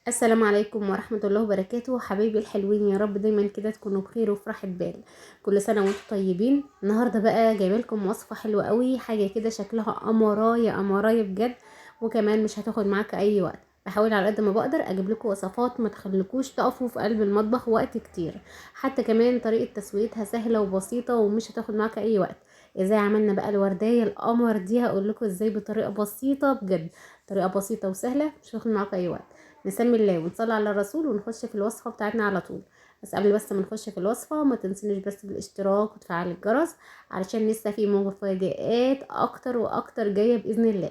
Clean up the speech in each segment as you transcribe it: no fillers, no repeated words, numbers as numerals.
السلام عليكم ورحمة الله وبركاته. حبايبي الحلوين، يا رب دايما كده تكونوا بخير وفي راحة بال. كل سنة وانتم طيبين. النهاردة بقى جايبه لكم وصفة حلوة قوي، حاجة كده شكلها قمراية قمراية بجد، وكمان مش هتاخد معاك اي وقت. بحاول على قد ما بقدر اجيب لكم وصفات ما تخليكوش تقفوا في قلب المطبخ وقت كتير، حتى كمان طريقة تسويتها سهلة وبسيطة ومش هتاخد معاك اي وقت. ازاي عملنا بقى الوردية القمر دي هقول لكم ازاي بطريقة بسيطة بجد، طريقة بسيطة وسهلة مش هتاخد معاك اي وقت. نسمي الله ونصلي على الرسول ونخش في الوصفة بتاعتنا على طول. بس قبل بس ما نخش في الوصفة ما تنسونيش بس بالاشتراك وتفعيل الجرس علشان لسه في مفاجآت اكتر واكتر جاية بإذن الله.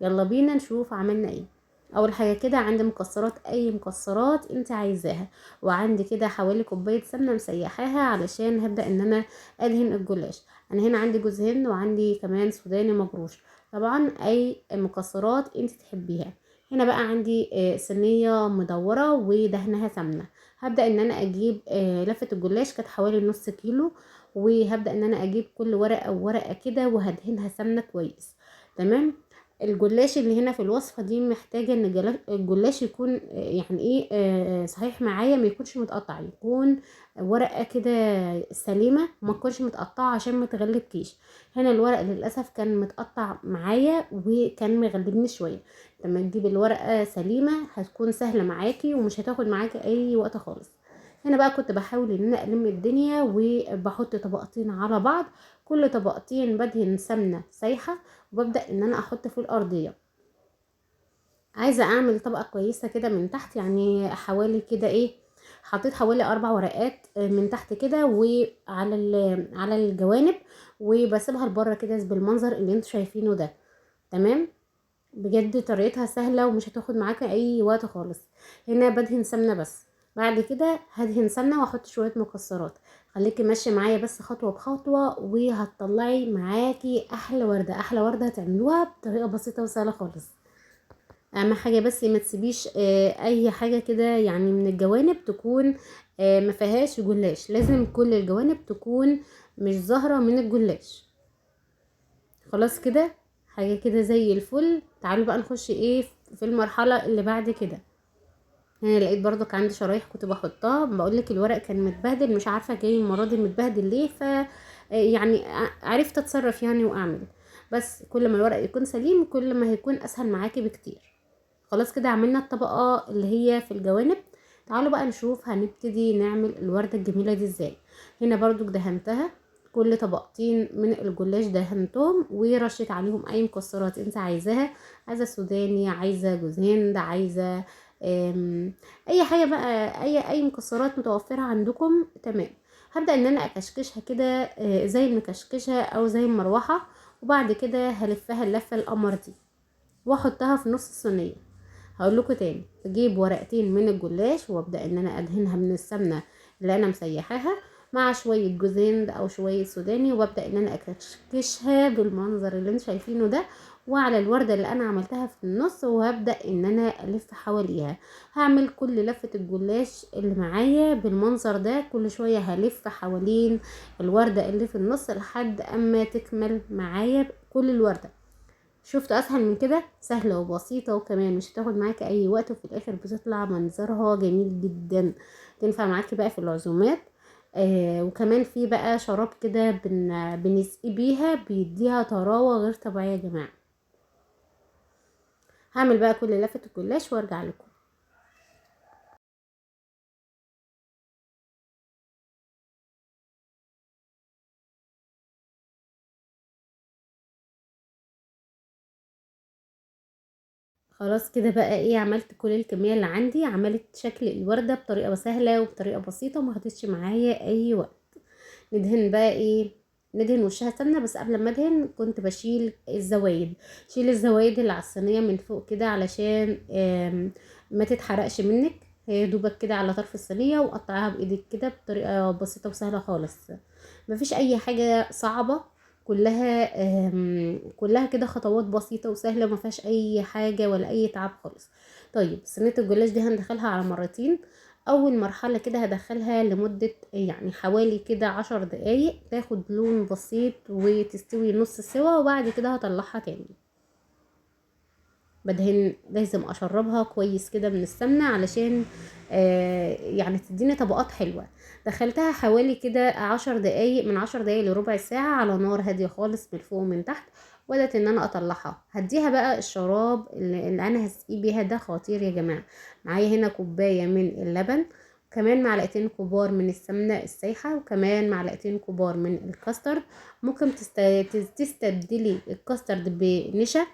يلا بينا نشوف عملنا ايه. اول حاجة كده عندي مكسرات، اي مكسرات انت عايزاها، وعندي كده حوالي كوباية سمنة مسيحاها علشان هبدأ ان انا ادهن الجلاش. انا هنا عندي جوز هند وعندي كمان سوداني مجروش، طبعا اي مكسرات انت تحبيها. هنا بقى عندي صينية مدورة ودهنها سمنة. هبدأ ان انا اجيب لفة الجلاش كانت حوالي نص كيلو، وهبدأ ان انا اجيب كل ورقة وورقة كده وهدهنها سمنة كويس. تمام. الجلاش اللي هنا في الوصفة دي محتاجة ان الجلاش يكون يعني ايه، صحيح معايا، ما يكونش متقطع، يكون ورقة كده سليمة ما تكونش متقطعة عشان ما تغلبكيش. هنا الورق للأسف كان متقطع معايا وكان مغلبني شوية. لما تجيب الورقة سليمة هتكون سهلة معاكي ومش هتاخد معاكي اي وقت خالص. هنا بقى كنت بحاول ان انا الم الدنيا وبحط طبقتين على بعض، كل طبقتين بدهن سمنة سايحة وببدأ ان انا احط في الارضية. عايزة اعمل طبقة كويسة كده من تحت، يعني حوالي كده ايه، حطيت حوالي 4 ورقات من تحت كده وعلى على الجوانب، وبسيبها لبره كده بالمنظر اللي انتوا شايفينه ده. تمام. بجد طريقتها سهلة ومش هتاخد معاك اي وقت خالص. هنا بدهن سمنة بس، بعد كده هدهن سمنة واحط شوية مكسرات. خليكي ماشية معايا بس خطوة بخطوة وهتطلعي معاكي احلى وردة، احلى وردة هتعملوها بطريقة بسيطة وسهلة خالص. اهم حاجة بس ما تسيبيش اي حاجة كده من الجوانب تكون ما فيهاش جلاش، لازم كل الجوانب تكون مش ظاهرة من الجلاش. خلاص كده حاجة كده زي الفل. تعالوا بقى نخش في المرحلة اللي بعد كده. هنا لقيت برضك عندي شرايح كنت بحطها، بقولك الورق كان متبهدل، مش عارفة جاي المرة دي متبهدل ليه، ف عرفت اتصرف واعمل. بس كل ما الورق يكون سليم كل ما هيكون اسهل معاكي بكتير. خلاص كده عملنا الطبقة اللي هي في الجوانب. تعالوا بقى نشوف هنبتدي نعمل الوردة الجميلة دي ازاي. هنا برضو دهنتها كل طبقتين من الجلاش، دهنتهم ورشيت عليهم اي مكسرات انت عايزاها، عايزة سوداني، عايزة جوز هند، عايزة اي حاجة بقى، اي مكسرات متوفرة عندكم. تمام. هبدأ ان انا اكشكشها كده، زي المكشكشة او زي المروحة، وبعد كده هلفها اللفة القمر دي واحطها في نص الصينية. هقول لكم تاني، اجيب ورقتين من الجلاش وابدأ ان انا ادهنها من السمنة اللي انا مسيحاها مع شوية جوز هند او شوية سوداني، وابدأ ان انا اكشكشها بالمنظر اللي انتوا شايفينه ده، وعلى الوردة اللي انا عملتها في النص، وهبدأ ان انا الف حواليها. هعمل كل لفة الجلاش اللي معايا بالمنظر ده، كل شوية هلف حوالين الوردة اللي في النص لحد اما تكمل معايا كل الوردة. شفت اسهل من كده؟ سهلة وبسيطة وكمان مش هتاخد معاكي اي وقت، وفي الاخر بتطلع منظرها جميل جدا، تنفع معاكي بقى في العزومات. وكمان في بقى شراب كده بنسقي بيها، بيديها طراوة غير طبيعية يا جماعة. هعمل بقى كل لفة الجلاش وارجع لكم. خلاص كده بقى عملت كل الكمية اللي عندي، عملت شكل الوردة بطريقة سهلة وبطريقة بسيطة وما خدتش معايا اي وقت. ندهن بقى ايه، ندهن وشها سمنة. بس قبل ما ادهن كنت بشيل الزوايد، شيل الزوايد اللي على الصينية من فوق كده علشان ما تتحرقش منك. هي دوبك كده على طرف الصينية، وقطعها بايدك كده بطريقة بسيطة وسهلة خالص، مفيش اي حاجة صعبة، كلها كده خطوات بسيطة وسهلة، ما فيهاش اي حاجة ولا اي تعب خالص. صينية الجلاش دي هندخلها على مرتين. اول مرحلة كده هدخلها لمدة حوالي كده 10 دقايق، تاخد لون بسيط وتستوي نص سوا، وبعد كده هطلعها تاني. بدهن لازم اشربها كويس كده من السمنة علشان يعني تديني طبقات حلوة. دخلتها حوالي كده 10 دقايق، من 10 دقايق لربع ساعة على نار هادية خالص من فوق ومن تحت. وبدأت ان انا اطلعها. هديها بقى الشراب اللي انا هسقيه بيها، ده خطير يا جماعة. معايا هنا كوباية من اللبن، كمان معلقتين كبار من السمنة السايحة، وكمان معلقتين كبار من الكاسترد. ممكن تستبدلي الكاسترد بنشا،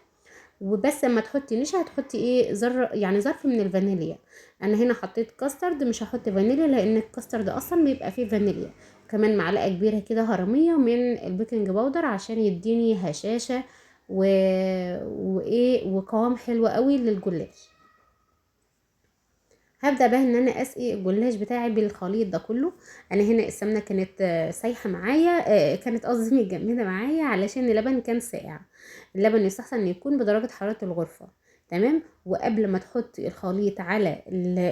وبس لما تحطي نشا هتحطي ايه ذره، يعني ظرف من الفانيليا. انا هنا حطيت كاسترد، مش هحط فانيليا لان الكاسترد اصلا بيبقى فيه فانيليا. كمان معلقه كبيرة كده هرميه من ال baking powder عشان يديني هشاشة وايه وقوام حلو قوي للجلاش. هبدأ بقى ان انا اسقي الجلاش بتاعي بالخليط ده كله. انا هنا السمنة كانت سايحه معايا، كانت قصدي متجمده معايا علشان اللبن كان ساقع. اللبن يستحسن ان يكون بدرجة حرارة الغرفة، تمام. وقبل ما تحطي الخليط على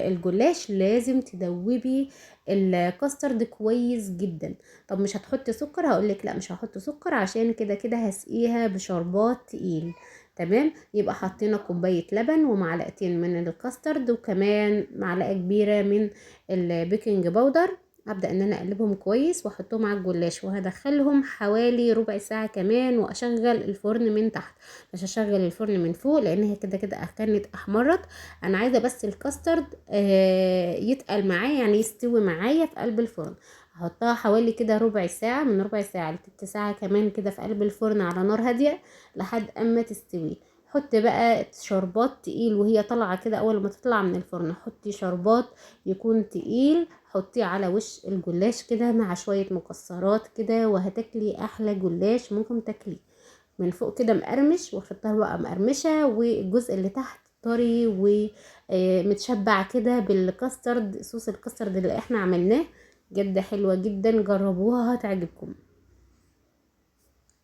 الجلاش لازم تدوبي الكاسترد كويس جدا. طب مش هتحطي سكر؟ هقولك لا مش هحط سكر عشان كده كده هسقيها بشربات تقيل، تمام. يبقى حطينا كوباية لبن ومعلقتين من الكاسترد وكمان معلقه كبيرة من ال baking powder. هبدا ان انا اقلبهم كويس واحطهم على الجلاش، وهدخلهم حوالي ربع ساعة كمان، واشغل الفرن من تحت. مش هشغل الفرن من فوق لان هي كده كده كانت احمرت. انا عايزه بس الكاسترد يتقل معايا، يعني يستوي معايا في قلب الفرن. هحطها حوالي كده ربع ساعة، من ربع ساعة لتلت ساعة كمان كده في قلب الفرن على نار هادية لحد اما تستوي. حط بقى شربات تقيل وهي طالعه كده، اول ما تطلع من الفرن حطي شربات يكون تقيل، حطيه على وش الجلاش كده مع شوية مكسرات كده، وهتاكلي احلى جلاش ممكن تاكليه. من فوق كده مقرمش، واخدتها بقى مقرمشه، والجزء اللي تحت طري ومتشبع كده بالكاسترد، صوص الكاسترد اللي احنا عملناه. جد حلوة جدا، جربوها هتعجبكم.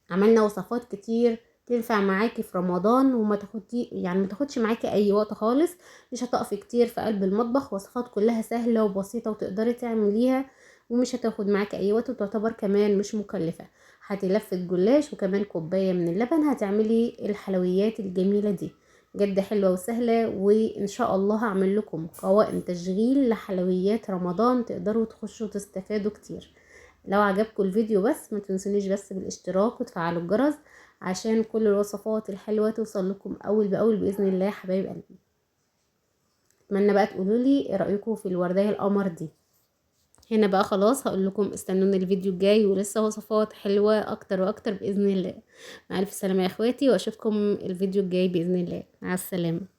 عملنا وصفات كتير تنفع معاكي في رمضان، وما تاخدي يعني ما تاخدش معاكي اي وقت خالص، مش هتقفي كتير في قلب المطبخ. وصفات كلها سهلة وبسيطة وتقدري تعمليها ومش هتاخد معاكي اي وقت، وتعتبر كمان مش مكلفة. هتلفي الجلاش وكمان كوباية من اللبن هتعملي الحلويات الجميلة دي، جد حلوة وسهلة. وان شاء الله هعمل لكم قوائم تشغيل لحلويات رمضان تقدروا تخشوا تستفادوا كتير. لو عجبكم الفيديو بس ما تنسونيش بس بالاشتراك وتفعلوا الجرس عشان كل الوصفات الحلوة توصل لكم اول باول باذن الله. حبايب قلبي، اتمنى بقى تقولوا لي ايه رايكم في الوردية القمر دي. هنا بقى خلاص هقول لكم استنوني الفيديو الجاي، ولسه وصفات حلوة اكتر واكتر باذن الله. مع الف سلامه يا اخواتي، واشوفكم الفيديو الجاي باذن الله. مع السلامة.